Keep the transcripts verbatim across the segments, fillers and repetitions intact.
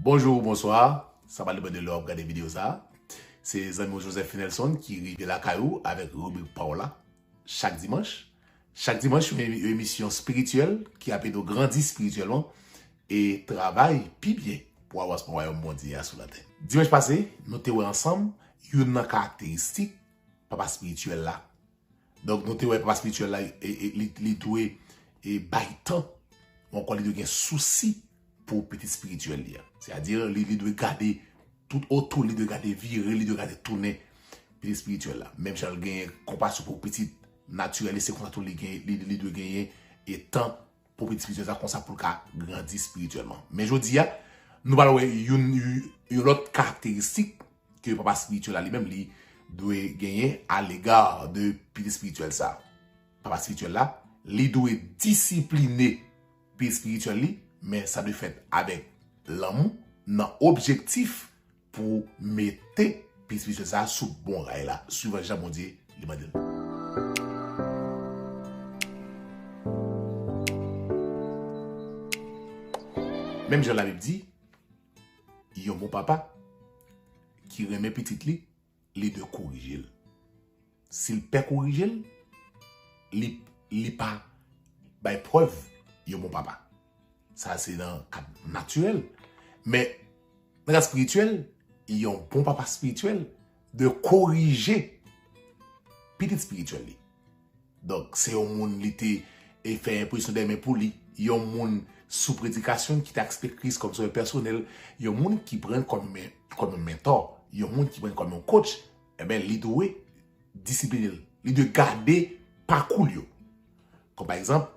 Bonjou, bonswa. Sa pa depann de lè w ap gade videyo sa a. Se zanmi w Joseph Finelson ki rive lakay ou avèk ribrik pa w la chak dimanch. Chak dimanch, yon emi- yon emisyon espirityèl ki ap ede w grandi espirityèlman e travay pi byen pou avansman wayòm Bondye a sou latè. Dimanch pase, nou te wè ansanm youn nan karakteristik papa espirityèl la. Donk, nou te wè papa espirityèl la, e, e, li, li dwe e, bay tan, ou ankò li dwe gen sousi pou pitit espirityèl li a. Sètadi, li, li dwe gade tout otou, li dwe gade vire, li dwe gade tounen pitit espirityèl la. Menm jan l genyen konpasyon pou pitit natirèl li, se konsa tou li, gen, li, li dwe genyen e tan pou pitit espirityèl sa konsa pou l ka grandi espirityèlman. Men jodi a, nou pral wè youn, yon lòt karakteristik ke papa espirityèl la li menm li dwe genyen alega de pitit espirityèl sa. Papa espirityèl la, li dwe disipline pitit espirityèl li, men sa dwe fèt avèk lanmou, nan objektif pou mete pitit espirityèl sa sou bon ray la, swivan jan Bondye li mande l. Menm jan Labib di, yon bon papa ki renmen pitit li, li dwe korije l. Si l pè korije l, li, li pa bay prèv yon bon papa. Sa se nan kad natirèl. Men nan kad espirityèl, yon bon papa espirityèl dwe korije pitit espirityèl li. Donk, se yon moun li te e fè enpresyon dèmen pou li, yon moun sou predikasyon ki te aksepte Kris kòm sovè pèsonèl, yon moun ki pran l kòm men- kòm yon mentò, yon moun ki pran l kòm yon coach, enben, li dwe disipline l. Li dwe gade pakou l yo. Kòm pa egzanp,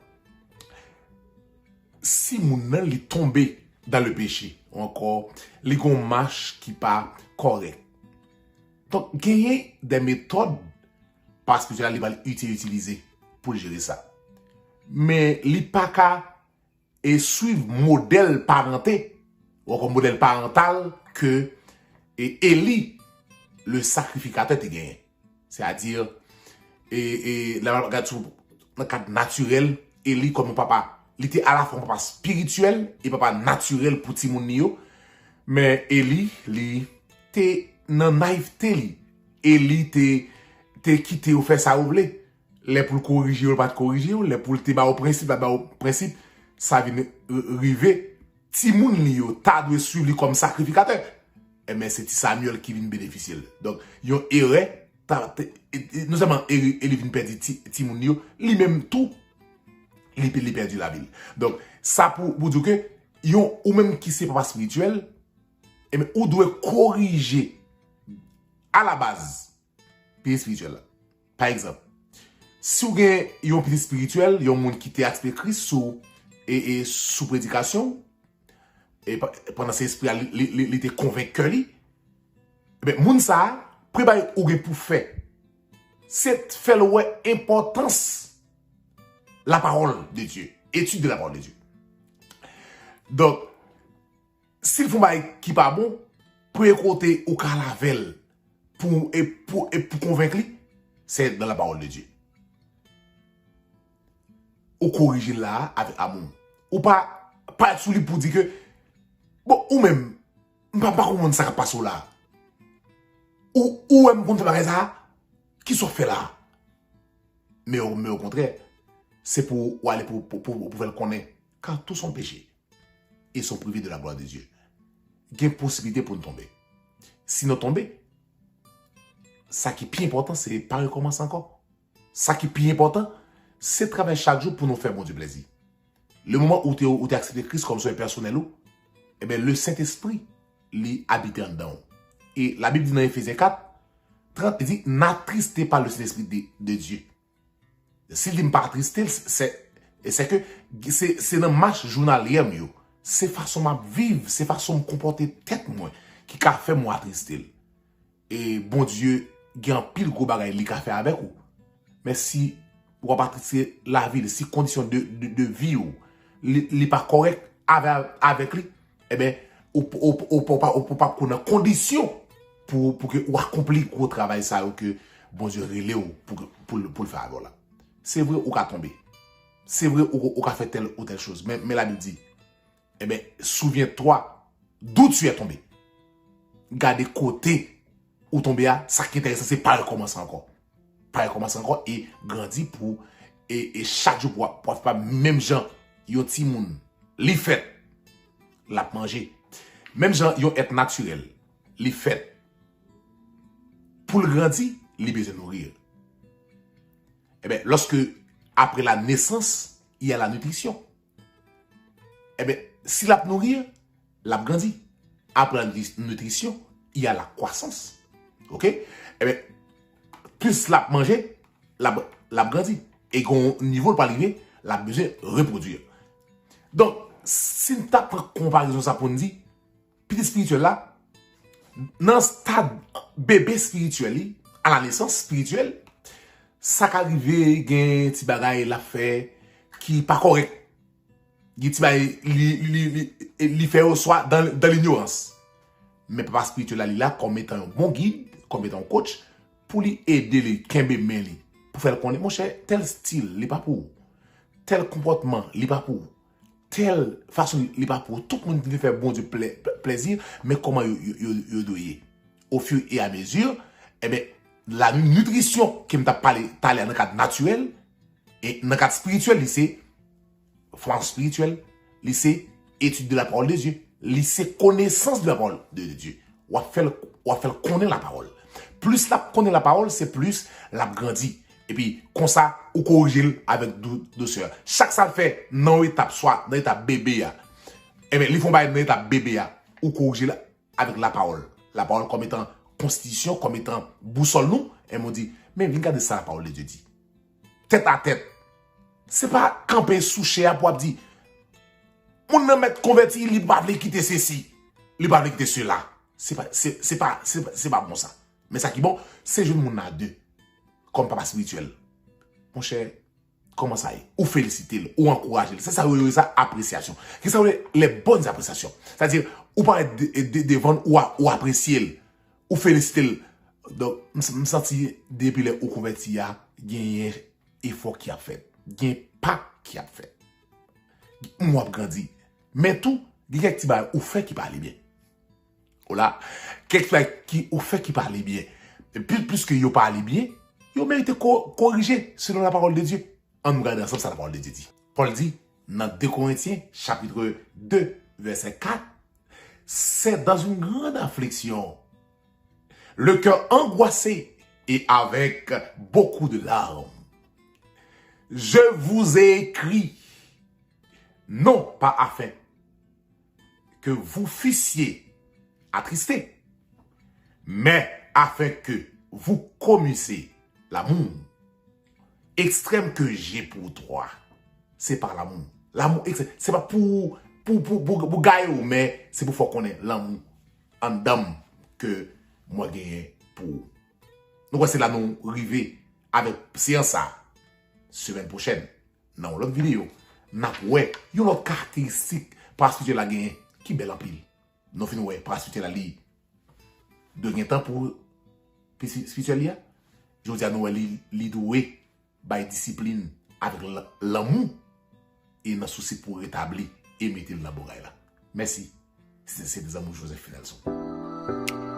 si moun nan li tonbe dans le péché, ou ankò li gon mach ki pa kòrèk. Donk, genyen de metòd papa espirityèl la li pral iti- itilize pou l jere sa. Men li pa ka e swiv modèl parante, ou ankò modèl parantal ke e Eli, le sakrifikatè, te genyen. Sètadi, e, e, la gad sou nan kad natirèl, Eli kòm yon papa, li te alafwa yon papa espirityèl e papa natirèl pou timoun li yo. Men Eli, li te nan nayivte li. Eli te, te kite yo fè sa yo vle. Lè pou l korije yo, l pa t korije yo. Lè pou l te ba yo prensip, l pa t ba yo prensip. Sa vin r- rive. Timoun li yo ta dwe swiv li kòm sakrifikatè. Enben, se ti Samyèl ki vin benefisye l. Donk, yon erè, ta, te- e- e- non sèlman Eli, Eli vin pèdi ti- timoun li yo, li menm tou, li, pe- li pèdi lavi l. Donk, sa pou, pou di w ke yon, ou menm ki se papa espirityèl, enben, ou dwe korije alabaz pitit espirityèl la. Pa egzanp, si w gen yon pitit espirityèl, yon moun ki te aksepte Kris sou, e, e sou predikasyon, e pa- pandan Sentespri a, li, li, li, li te konvenk kè li, enben, moun sa a, premye bagay ou gen pou fè, se fè l wè enpòtans la parole de Dieu, étude de la parole de Dieu. Donk, si l fè yon bagay ki pa bon, premye kote ou ka al avè l pou, e pou, e pou konvenk li, se dans la parole de Dieu. Ou korije l la a avèk amou. Ou pa, pa sou li pou di ke, bon, ou menm, m pa, pa konprann sa k ap pase w la a. Ou, ou wè m konn fè bagay sa a, ki sa w fè la a? Men, men okontrè, se pou w ale pou, pou, pou, pou fè l konnen, car tout sont péchés et sont privés de la gloire de Dieu. Gen posiblite pou n tonbe. Si nou tonbe, sa ki pi enpòtan, se pa rekòmanse ankò. Sa ki pi enpòtan, se travay chak jou pou nou fè Bondye plezi. Le moman ou te, ou te aksepte Kris kòm sovè pèsonèl ou, enben, le Sentespri, li abite anndan w. E Labib di nan Efezyen kat, trant, li di, n'attristez pas le Saint-Esprit de, de Dieu. Si l di m pa atriste l, se, se ke se, se nan mach jounalyè m yo. Se fason m ap viv, se fason m konpòte tèt mwen ki ka fè mwen atriste l. E Bondye gen anpil gwo bagay li ka fè avèk ou. Men si w ap atriste lavi l, si kondisyon de, de, de vi w, li, li pa kòrèk avè, avèk li, enben, ou, ou, ou, ou pa, ou pa ko nan kondisyon pou, pou ke ou akonpli gwo travay sa yo ke Bondye rele w pou, pou, pou l fè avè w la. Se vre, ou ka tonbe. Se vre, ou, ou ka fè tèl ou tèl choz. Men, men Labib di, enben, souviens-toi d'où tu es tombé. Gade kote ou tonbe a, sa ki enteresan se pa rekòmanse ankò. Pa rekòmanse ankò e grandi pou, e, e chak jou pou w ap, pou w ap pa menm jan yon timoun, li fèt, l ap manje. Menm jan yon èt natirèl, li fèt, pou l grandi, li bezwen nouri. Ebyen, lorsque après la naissance, il y a la nutrition. Ebyen, si l ap nouri, l ap grandi. Après la nutri- nutrition, il y a la croissance. Ok? Ebyen, plis l ap manje, l ap, l ap grandi. E gon nivo l pral rive, l ap bezwen repwodui. Donk, si n ta pran konparezon sa pou n di, pitit espirityèl la, nan stad bebe espirityèl li, à la naissance spirituelle, sa ka rive gen ti bagay l ap fè ki pa kòrèk. Gen ti bagay li, li, li, li fè yo swa dans, dans l'ignorance. Men papa espirityèl la, li la kòm etan yon bon gid, kòm etan yon coach, pou li ede li, kenbe men li, pou fè l konnen, monchè, tèl stil, li pa pou ou. Tèl konpòtman, li pa pou ou. Tèl fason li pa pou tout moun ki vle fè Bondye plè, plèzi, men kòman yo, yo, yo, yo dwe ye. Au fur et à mesure, ebyen, la nitrisyon ke m t ap pale talè nan kad natirèl, e nan kad espirityèl, li se fòmasyon espirityèl, li se étude de la parole de Dieu, li se connaissance de la parole de, de Dieu. W ap fè l, w ap fè l konnen lapawòl. Plis l ap konnen lapawòl, se plis l ap grandi. Epi, konsa, ou korije l avèk dou, dousè. Chak sa l fè nan yon etap, swa nan etap bebe a, ebyen, li fè yon bagay nan etap bebe a, ou korije l avèk lapawòl. Lapawòl kòm etan konstitisyon, kòm etan bousòl nou, e mwen di, men vin gade sa lapawòl de Dye di. Tèt a tèt. Se pa kanpe sou chè a pou ap di, moun nan mèt konvèti, li pa vle kite sesi, li pa vle kite sela. Se pa, se, se pa, se, se pa bon sa. Men sa ki bon, se jwenn moun nan a de, kòm papa espirityèl. Monchè, kòman sa ye? Ou felisite l, ou ankouraje l. Se sa yo rele sa apresyasyon. Kisa yo rele les bonnes appréciations? Sètadi, ou parèt de, de, devan l, ou, a- ou apresye l, ou felisite l. Donk, m, m santi depi lè ou konvèti a, genyen efò ki ap fèt. Gen pa ki ap fèt. Ou ap grandi. Men tou, gen kèk ti bagay ou fè ki pa ale byen. Ou la, kèk ti bagay ki ou fè ki pa ale byen. E plis, plis ke yo pa ale byen, yo merite ko, korije selon la parole de Dieu. Ann nou gade ansanm sa lapawòl de Dye di. Pòl di nan de Korentyen, chapitre deux, verset quatre, c'est dans une grande affliction, le cœur angoissé et avec beaucoup de larmes, je vous ai écrit, non pas afin que vous fussiez attristés, mais afin que vous commuissiez l'amour extrême que j'ai pour toi. Se pa lanmou. Lanmou ekstrèm. Se pa pou, pou, pou, pou, pou gaye w, men se pou fè w konnen lanmou anndan m ke mwen genyen pou ou. Nou kwè se la nou rive avèk seyans sa. Semèn pwochèn, nan yon lòt videyo, n ap wè yon lòt karakteristik papa espirityèl la genyen ki bèl anpil. Nou fin wè papa espirityèl la, li dwe gen tan pou pi- espirityèl li a. Jodi a, nou wè li, li dwe bay disiplin avèk l- lanmou e nan sousi pou retabli e mete l nan bon ray la. Mèsi. Se, se te zanmi w Joseph Finelson.